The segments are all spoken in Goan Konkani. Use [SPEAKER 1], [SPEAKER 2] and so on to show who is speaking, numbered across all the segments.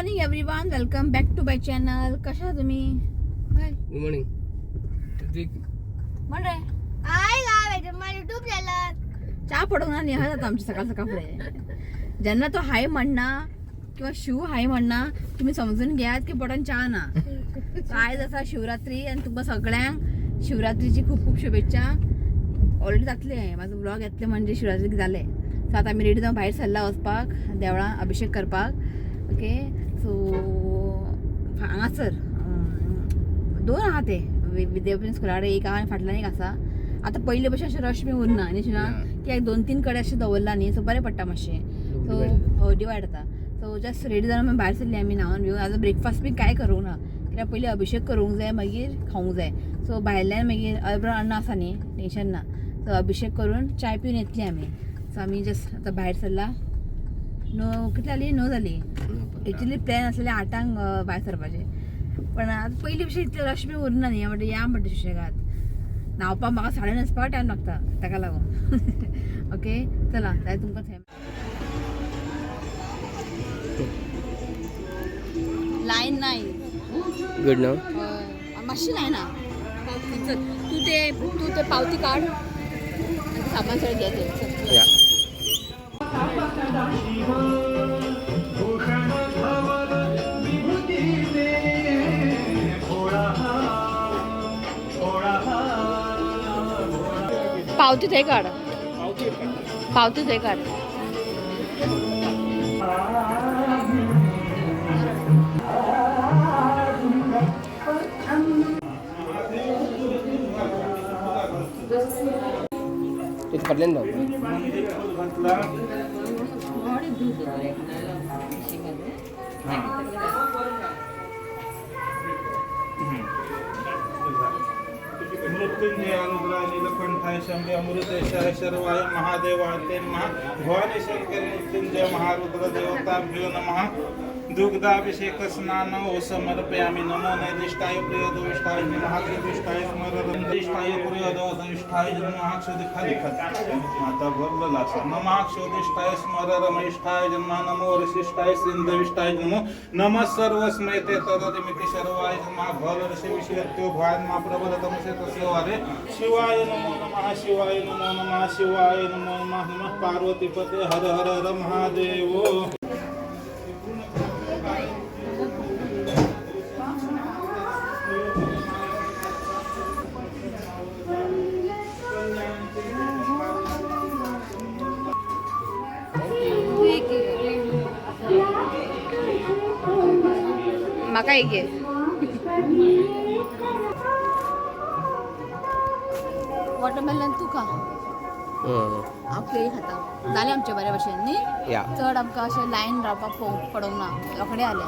[SPEAKER 1] Morning everyone, welcome back to my channel. कशा तुम्ही? हाय.
[SPEAKER 2] Good morning.
[SPEAKER 1] म्हण रे.
[SPEAKER 3] हाय गाय, my YouTube channel.
[SPEAKER 1] चा पडून ना निहा जाता आमची सकाळ सकाळ फुडें. जेन्ना तो हाय म्हणना किंवा शिव हाय म्हणना, तुम्ही समजून घेयात की पोटान च्या ना. So आयज आसा शिवरात्री आनी तुमकां सगळ्यांक शिवरात्रीची खूब खूब शुभेच्छा. ऑलरेडी जातले म्हाजो ब्लॉग येतले म्हणजे शिवरात्रीक जाले. सो आतां आमी रेडी जावन भायर सरला वचपाक देवळां अभिशेक करपाक. ओके, सो हांगासर दोन आहा ते विद्यापीठ स्कुला कडेन एक आहा आनी फाटल्यान एक आसा. आतां पयले भशेन अशें रश बी उरना न्ही ना, कित्याक दोन तीन कडेन अशें दवरला न्ही, सो बरें पडटा मातशें. सो डिवायड जाता. सो जस्ट रेडी जावन आमी भायर सरली. आमी न्हांवन बिवन आतां ब्रेकफास्ट बी कांय करूंक ना, कित्याक पयलीं अभिशेक करूंक जाय, मागीर खावंक जाय. सो भायल्यान मागीर अब्र अन्न आसा न्ही, टेंशन ना. सो अभिशेक करून चाय पिवन येतली आमी. सो आमी जस्ट आतां भायर सरला. णव कितली जाली? 9 जाली. एक्चुली प्लॅन आसलेले 8क भायर सरपाचें, पण आतां पयलीं भशेन इतलें रश बी उरना न्ही. म्हणटा या म्हणटा सुशेगाद न्हांवपाक म्हाका साडे न्हेसपाक टायम लागता, ताका लागून. ओके, चला जाय तुमकां थंय लायन नाही.
[SPEAKER 2] गुड ना.
[SPEAKER 1] मातशी लायन आहा. चल, तू ते पावती काड आनी सामान सगळें घे ते. चल.
[SPEAKER 2] या.
[SPEAKER 1] पावती थंय काड, पावती थंय काड.
[SPEAKER 2] ते फाटल्यान धांवता.
[SPEAKER 4] मृत्युंजय अनुग्रह नीलकंठाय शंभे अमृतेशाय शर्वाय महादेवाय ते नमः. भवानी शंकर मृत्युंजय महारुद्र देवताभ्यो नमः. दुग्धाभिषेक स्नान समर्पयामि. नमो नैदिष्टाय प्रियदोष्टाय महात्रिष्टाय स्मरदिष्टाय प्रियदोष्टाय नमः. क्षोदिखाली माता भरलेला नमः. क्षोदिष्टाय स्मररमयिष्ठाय जन्म नमो ऋषिष्ठाय सिंधविष्ठाय नमो नमः सर्वस्मै ते तदतिमिति शर्वाय नमः. भल ऋषि विषयत्यो भवान् प्रबल तमसे तस्य वारे. शिवाय नमो नमः, शिवाय नमो नमः, शिवाय नमो नमः. नमः पार्वतीपते, हर हर हर महादेव.
[SPEAKER 1] म्हाका एक घे. वॉटरमेलन तूं खा. हांव केळी खाता. जालें आमचें बरे भशेन न्ही?
[SPEAKER 2] या.
[SPEAKER 1] चड आमकां अशें लायन रावपाक पळोवंक पडोंक ना, रोखडे आले.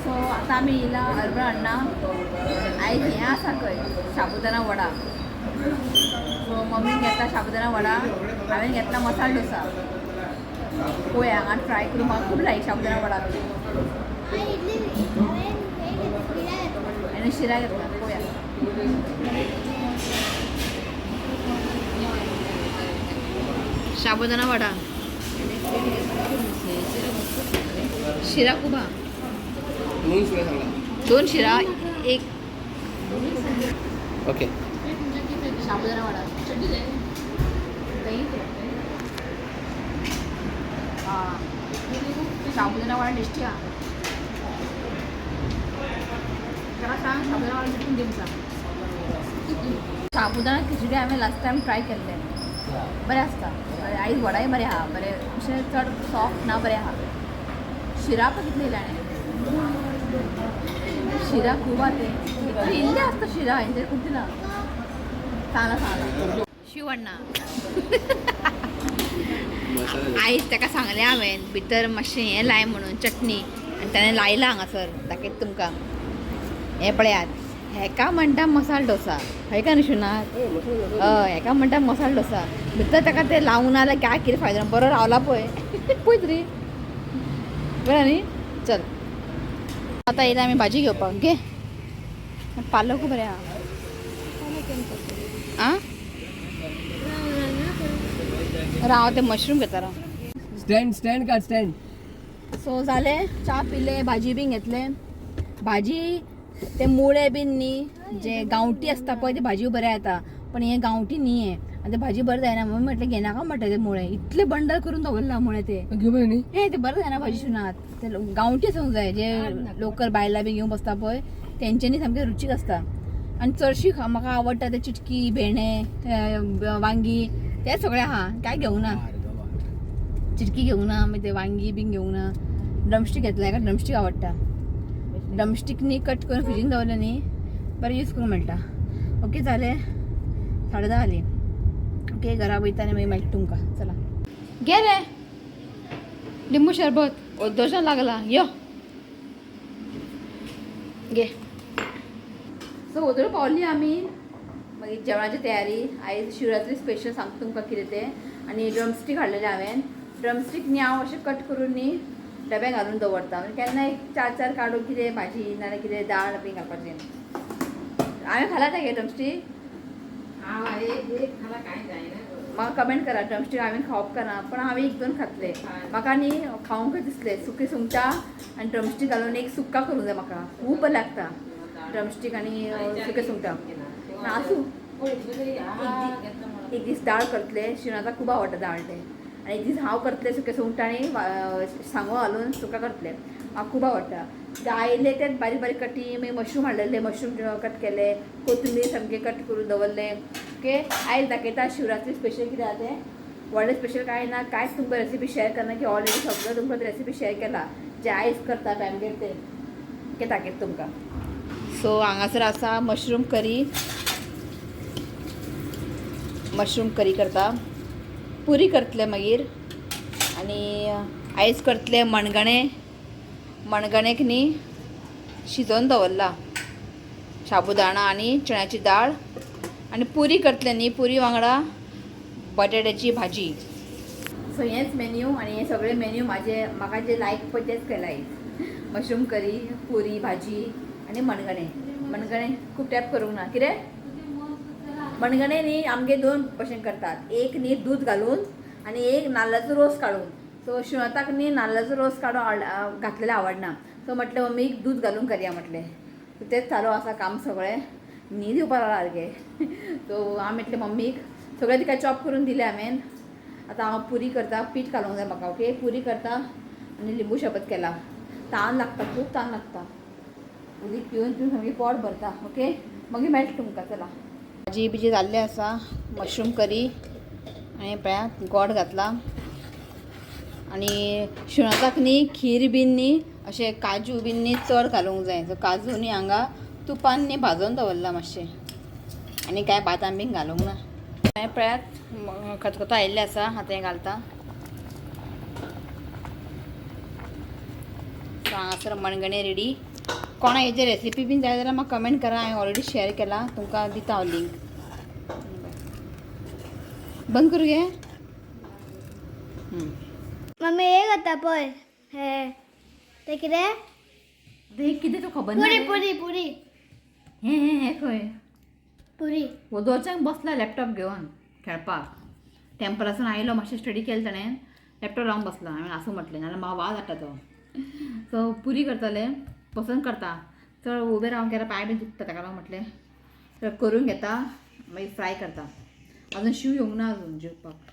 [SPEAKER 1] सो आतां आमी येयला अरबळ अण्णा. आयज हें आसा खंय साबुदाणा वडा. सो मम्मीन घेतला साबुदाणा वडा, हांवें घेतला मसाला डोसा. पळोवया हांगा ट्राय करून. म्हाका खूब लायक साबुदाणा वडा बी. आनी शिरा घेतला. पळोवया. साबुदाणा वडा, शिरा खूब हा.
[SPEAKER 2] दोन शिरा सांगला.
[SPEAKER 1] दोन शिरा एक.
[SPEAKER 2] ओके.
[SPEAKER 1] साबुदाणा वडा, दही. हां, साबुदाणा वडा टेस्टी हा. ताका सांग साबुदाणा वडा चिकून दी सांग. साबुदाणा खिचडी हांवें लास्ट टायम ट्राय केल्लें, बरें आसता. आयज वडाय बरें आहा, बरें अशें चड सॉफ्ट ना, बरें आहा. शिरा पळय कितले येयला हाणें. शिरा खूब आहा ते. इतले इल्ले आसता शिरा हेंचेर खूब दिला. सांगला सांगला शिवण्णा.
[SPEAKER 2] मसाला.
[SPEAKER 1] आयज ताका सांगलें हांवें भितर मातशें हें लाय म्हणून चटणी, आनी ताणें लायलां हांगासर. दाखयता तुमकां. हें पळयात, हेका म्हणटा मसाला डोसा. हय का न्ही शिवनाथ? हय, हेका म्हणटा मसाला डोसा. भितर ताका ते लावूं ना जाल्यार काय कितें फायदो ना. बरो रावला पळय, पळय तरी बरें न्ही. चल, आतां येयला आमी भाजी घेवपाक. घे पालकूय बरें आहा. आं, राव, ते मशरूम घेता राव.
[SPEAKER 2] स्टँड स्टँड काढ स्टँड.
[SPEAKER 1] सो जालें, च्या पिले, भाजी बीन घेतले. भाजी ते मुळे बीन न्ही, जे गांवठी आसता पळय ते भाजी बरें येता, पण हे गांवठी न्ही हे आनी ते भाजी बरें जायना. म्हणून म्हटलें घेनाका म्हटलें ते मुळे, इतले बंडल करून दवरला मुळे ते.
[SPEAKER 2] घेऊ बरं न्ही.
[SPEAKER 1] हे ते बरें जायना भाजी शिवनात. ते गांवठी आसूंक जाय, जे लोकल बायलां बी घेवन बसता पळय तेंच्यांनी सामकें रुचीक आसता. आनी चडशी म्हाका आवडटा ते चिटकी, भेंडे, वांगी, ते सगळें आहा. काय घेवंक ना, चिटकी घेवंक ना, मागीर ते वांगी बीन घेवंक ना. ड्रमस्टीक घेतले, का ड्रमस्टीक आवडटा. ड्रमस्टीक न्ही कट करून फ्रिजीन दवरलें न्ही बरें यूज करूंक मेळटा. ओके जालें, 10:30 जालीं. ओके घरा वयता आनी मागीर मेळटा तुमकां. चला घे रे लिंबू शरबत, ओद्दोशान लागला, यो घे. सो ओदोळ पावली आमी, मागीर जेवणाची तयारी. आयज शिवरात्री स्पेशल सांगता तुमकां कितें तें. आनी ड्रमस्टीक हाडलेले हांवें. ड्रमस्टीक न्ही हांव अशें कट करून न्ही डब्याक घालून दवरता, म्हणजे केन्ना एक चार चार काडून कितें भाजी नाजाल्यार कितें दाळ बी घालपाचें. हांवें खाला तें ड्रमस्टीक, म्हाका कमेंट करा ड्रमस्टीक हांवें खावप का ना, पण हांवें एक दोन खातले. म्हाका न्ही खावंक दिसलें सुकी सुंगटां आनी ड्रमस्टीक घालून एक सुक्का करूंक जाय, म्हाका खूब बरें लागता ड्रमस्टीक आनी सुकें सुंगटां. आसूं, एक दीस दाळ करतले, शिवनाथाक खूब आवडटा दाळ तें. आनी एक दीस हांव करतलें सुकें सुंगटां आनी सांगो घालून सुका करतलें, म्हाका खूब आवडटा. ते आयले तेच बारीक बारीक कटी, मागीर मशरूम हाडलेले, मशरूम कट केले, कोथमीर सामकें कट करून दवरलें. ओके आयज दाखयता शिवरात्री स्पेशल कितें आहा तें. व्हडलें स्पेशल कांय ना, कांयच तुमकां रेसिपी शेअर करना की ऑलरेडी सगळें तुमकां रेसिपी शेअर केला जे आयज करता आमगेर तें. ओके दाखयता तुमकां. सो हांगासर आसा मशरूम करी. मशरूम करी करता, पुरी करतले मागीर. आनी आयज करतले मणगणें. मणगणेक न्ही शिजोवन दवरला साबुदाणा आनी चण्याची दाळ. आनी पुरी करतले न्ही, पुरी वांगडा बटाट्याची भाजी. सो हेंच मेन्यू. आनी हे सगळे मेन्यू म्हाजे म्हाका जे लायक पळय तेच केला आयज. मशरूम करी, पुरी भाजी आनी मणगणें. मणगणें खूब टॅप करूंक ना कितें. मणगणें न्ही आमगे दोन भशेन करतात, एक न्ही दूद घालून आनी एक नाल्लाचो रोस काडून. सो शिवनाथाक न्ही नाल्लाचो रोस काडून घातलेलो आवडना, सो म्हटलें मम्मीक दूद घालून करया म्हटलें. तेंच चालू आसा काम सगळें, न्हीद येवपा लागला सारकें. सो हांव म्हटलें मम्मीक सगळें तिका चॉप करून दिलें हांवें. आतां हांव पुरी करता, पीठ घालूंक जाय म्हाका. ओके पुरी करता आनी लिंबू शरबत केला. तान लागता, खूब तान लागता, उदीक पिवन पिवन सामकें पोट भरता. ओके मागीर मेळटा तुमकां. चला भाजी बिजी जाल्ली आसा, मशरूम करी आनी पळयात गोड घातला. आनी शिवनाथाक न्ही खीर बीन न्ही अशें काजू बीन न्ही चड घालूंक जाय. सो काजू न्ही हांगा तुपान न्ही भाजून दवरला मातशें, आनी कांय बादाम बीन घालूंक ना. मागीर पळयात खतखतो आयिल्लें आसा, आतां हें घालता. सो हांगासर मणगणें रेडी. कोणा हेजे रेसिपी बीन जाय जाल्यार म्हाका कमेंट करा, हांवें ऑलरेडी शेअर केला, तुमकां दिता हांव लिंक. बंद करूं गे.
[SPEAKER 3] मम्मी हे करता पळय, हे ते कितें
[SPEAKER 1] हे कितें तुका खबर ना?
[SPEAKER 3] पुरी पुरी पुरी
[SPEAKER 1] हे हे हे खंय
[SPEAKER 3] पुरी.
[SPEAKER 1] वोदोळच्यान बसला लॅपटॉप घेवन खेळपाक. टेंपलासून आयलो, मातशें स्टडी केलें ताणें, लॅपटॉप लावन बसला. हांवें आसूं म्हटलें, नाजाल्यार म्हाका वाज हाडटा तो. सो पुरी करतलें, पसंत करता, चड उबें रावन केल्यार पांय बी दुखता, ताका लागून म्हटलें तर करून घेता मागीर फ्राय करता. अजून शीव येवंक ना अजून जेवपाक.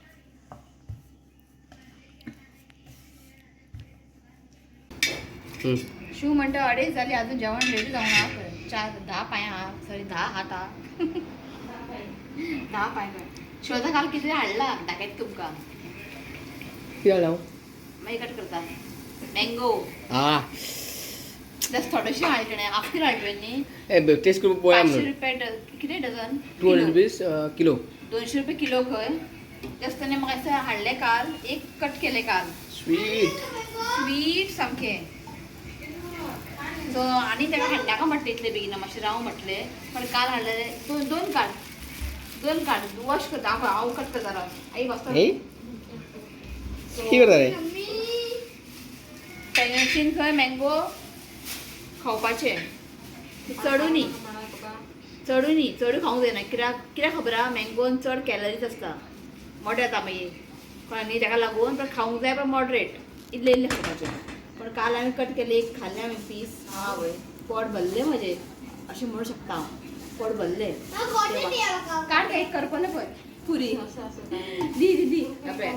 [SPEAKER 1] शिव म्हणटा 2:30 जाली, अजून जेवण रेडी जावंक ना खंय. 4 10 पांय आहा, सॉरी 10 हात आहा, 10 पांय खंय. शिवाचा काल कितें हाडला दाखयता तुमकां.
[SPEAKER 2] कितें हाडला?
[SPEAKER 1] मागीर कट करता. मँगो
[SPEAKER 2] हा
[SPEAKER 1] जस्ट थोडेशे हाडले ताणें, आखीर हाडले न्ही.
[SPEAKER 2] ए टेस्ट करून पळोवया
[SPEAKER 1] 500
[SPEAKER 2] म्हणून.
[SPEAKER 1] रुपये कितें डझन?
[SPEAKER 2] 200 rupees kilo.
[SPEAKER 1] 200 रुपये किलो खंय. जस्ट ताणें म्हाका दिसता हाडले काल, एक कट केले काल.
[SPEAKER 2] स्वीट
[SPEAKER 1] स्वीट सामकें. सो आनी ताका हाडनाका म्हटलें इतले बेगीन, मातशें राव म्हटलें, पण काल हाडलेले दोन दोन काड, दोन काड, वॉश करता हांव, हांव कट करता राव आई बसता.
[SPEAKER 2] हे कितें करता रे?
[SPEAKER 1] प्रेग्नन्सीन खंय मँगो खावपाचे, चडू न्ही, चडू न्ही, चड खावंक जायना. कित्याक कित्याक खबर आहा, मँगोन चड कॅलरीज आसता, मोटें जाता मागीर. कळ्ळें न्ही, ताका लागून पण खावंक जाय पण मॉडरेट, इल्लें इल्लें खावपाचें. पण काल हांवें कट केलें, एक खाल्लें हांवें पीस. आवय पोट भरलें म्हजें अशें म्हणूं शकता हांव, पोट भरलें. काड काय करपलें पळय पुरी दी दी दी पळय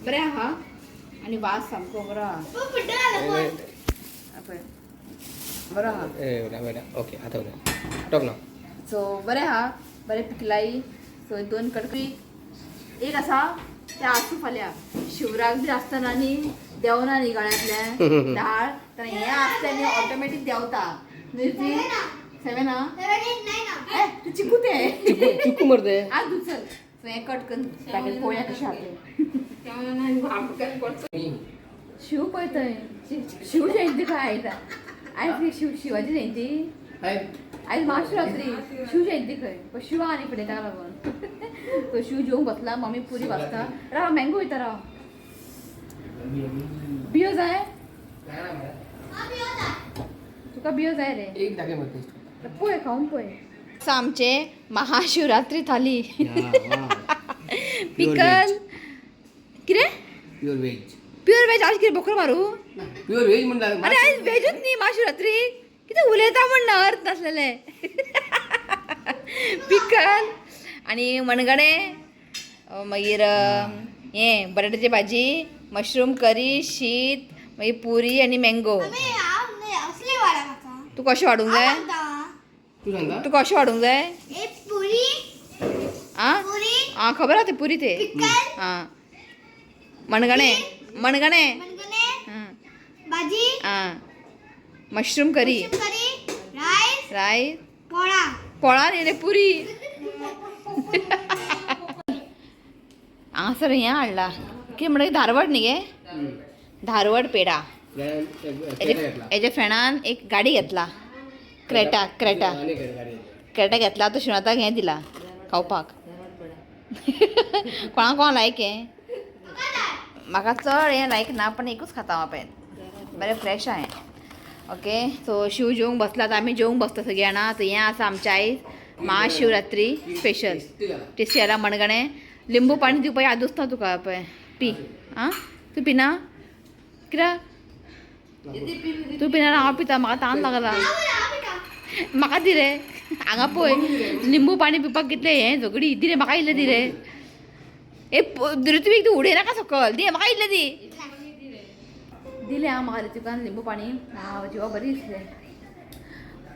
[SPEAKER 1] बरें आहा आनी वास सामको बरो आहा पळय, बरो आहा.
[SPEAKER 2] ओके आतां उलय टॉक ना.
[SPEAKER 1] सो बरें आहा, बरें पिकलाई. सो दोन कडकी एक आसा ते आसूं फाल्यां शिवराक बी आसतना न्ही देंवना न्ही गळ्यांतल्यान दाळ, तर हें आसता न्ही ऑटोमॅटीक देंवता न्ही. ती 7 आहा ए तूं चिकू तें
[SPEAKER 2] चिकू चिकू मरते.
[SPEAKER 1] आज उचल. सो हें कट करून पॅकेट पळोवया कशें आहा तें. शिव पळय थंय, शिव जयंती खंय आयज, आयज शिव शिवाजी जयंती, आयज महाशिवरात्री, शिव जयंती खंय, पण शिव आनी फुडें ताका लागून. सो शिव जेवंक बसला, मम्मी पुरी भाजता. राव मँगो वयता, राव बियो जाय तुका, बियो जाय रे?
[SPEAKER 2] एक दाखय मरते.
[SPEAKER 1] पळय खावन पळय. आमचे महाशिवरात्री थाली, पिकल कितें,
[SPEAKER 2] प्युअर व्हेज.
[SPEAKER 1] प्युअर व्हेज आज कितें बोकरो मारू?
[SPEAKER 2] प्युअर व्हेज म्हणला.
[SPEAKER 1] अरे आयज व्हेजूच न्ही महाशिवरात्री, कितें उलयता म्हण ना अर्थ नासलेलें. पिकल आनी मणगणें, मागीर हें बटाट्याची भाजी, मशरूम करी, शीत, मागीर पुरी आनी मँगो. तूं कशें वाडूंक जाय?
[SPEAKER 2] तूं सांगता.
[SPEAKER 1] तूं कशें वाडूंक जाय? आं आं खबर आहा ते पुरी ते. आं मणगणें, मणगणें,
[SPEAKER 3] भाजी,
[SPEAKER 1] आं मशरूम करी,
[SPEAKER 3] रायस,
[SPEAKER 1] रायस,
[SPEAKER 3] पोळा.
[SPEAKER 1] पोळा न्ही रे पुरी. हांगासर हें हाडला कितें म्हणटा, धारवड न्ही गे, धारवड पेडा. हेजे फ्रेंडान एक गाडी घेतला, क्रेटा, क्रेटा, क्रेटा घेतला. तो शिवनाथाक हें दिला खावपाक. कोणा कोणा लायक हें, म्हाका चड हें लायक ना, पण एकूच खाता हांव पळय, बरें फ्रेश आहा हें. ओके सो शिव जेवंक बसला, आतां आमी जेवंक बसता सगळीं जाणां. सो हें आसा आमचें आयज महाशिवरात्री स्पेशल. टेस्टी जाला मणगणें. लिंबू पाणी दिवपा यादूच ना तुका पळय, पी. आं तूं पिना कित्याक? तूं पिना, हांव पिता, म्हाका तान लागला. म्हाका दी रे, हांगा पळय लिंबू पाणी पिवपाक कितलें हें झगडी. दी रे म्हाका इल्लें दी रे. ए ऋत्वीक तूं उडयनाका सकल, दी म्हाका इल्लें दी. दिलें हांव म्हाका ऋत्विकान लिंबू पाणी. हांव जिवा बरी दिसलें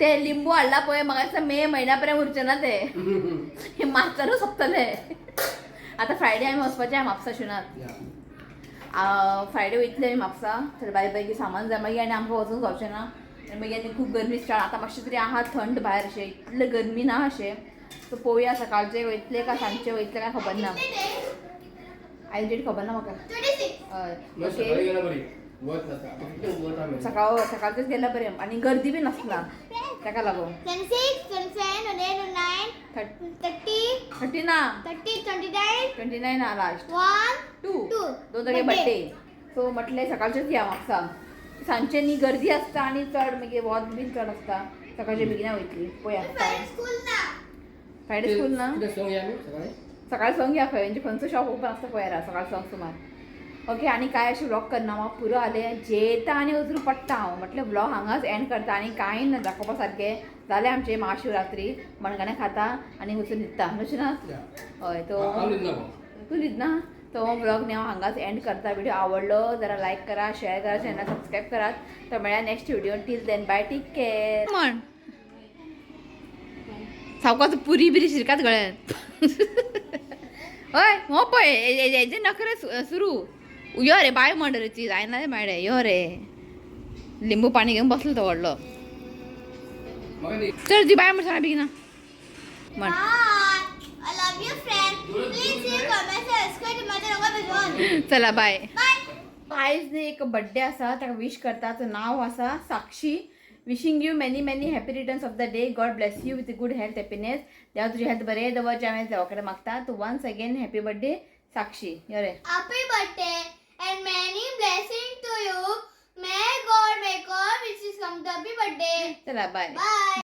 [SPEAKER 1] ते लिंबू हाडला पळय, म्हाका दिसता मे म्हयन्या पर्यंत उरचें ना ते, हे मार्चानूच सोंपतले. आतां फ्रायडे आमी वचपाचें म्हापसा शिवनाथ, फ्रायडे वयतले आमी म्हापसा, थोडे बारीक बारीक सामान जाय मागीर, आनी आमकां वचूंक जावचें ना. आनी मागीर आनी खूब गरमी स्टार्ट, आतां मातशें तरी आहा थंड भायर अशें, इतलें गरमी ना अशें. सो पळोवया सकाळचें वयतले काय सांजचें वयतले काय खबर ना, आयज डेट खबर ना म्हाका. हय ओके, सकाळ सकाळचेच गेल्यार बरें आनी गर्दी बी नासता ताका लागून.
[SPEAKER 3] 26, 27, 28, 29, 30,
[SPEAKER 1] 30 ना,
[SPEAKER 3] 30, 29,
[SPEAKER 1] 29 ना लास्ट,
[SPEAKER 3] 1,
[SPEAKER 1] 2,
[SPEAKER 3] 2,
[SPEAKER 1] 2 तारखे बड्डे. सो म्हटलें सकाळचेच या म्हापसा, सांजचें न्ही गर्दी आसता आनी चड मागीर वत बीन चड आसता, सकाळचे बेगिना वयतली पळया.
[SPEAKER 3] स्कूल ना,
[SPEAKER 1] फ्रायडे स्कूल ना, सकाळी संग या खंय, खंयचो शॉप ओपन आसता पळया सकाळ संग सुमार. ओके आनी कांय अशें व्लॉग करना, म्हाका पुरो जालें जेता आनी वचून पडटा हांव. म्हटलें व्लॉग हांगाच एंड करता आनी कांय ना दाखोवपा सारकें जालें आमचें महाशिवरात्री. मणगणें खाता आनी वचून न्हिदता अशें ना? हय तो तूं न्हिदना. तो व्लॉग न्ही हांव हांगाच एंड करता. व्हिडिओ आवडलो जरा लायक करा, शेअर करा, चॅनल सबस्क्रायब करात. तर मेळया next video, till then bye, take care. म्हण सावकाश पुरी बिरी शिरकात गळ्यात. हय हो पळय हेजे नखरे सुरू. यो रे बाय म्हण रे, ती जायना रे माडे, यो रे लिंबू पाणी घेवन बसलो तो व्हडलो. चल ती बाय म्हण सांग बेगिना म्हण.
[SPEAKER 3] I love you friend, please comment, subscribe my channel.
[SPEAKER 1] चला बाय.
[SPEAKER 3] बाय.
[SPEAKER 1] आयज न्ही एक बड्डे आसा, ताका विश करता. ताचें नांव आसा Sakshi. Wishing you many many happy returns of the day. God bless you with good health, happiness. देव तुजी हेल्थ बरें दवरचें हांवें देवा कडेन मागता. तूं once again happy birthday Sakshi. यो रे.
[SPEAKER 3] Happy birthday and many blessings to you. May God make all wishes come to happy birthday.
[SPEAKER 1] चला बाय.
[SPEAKER 3] Bye.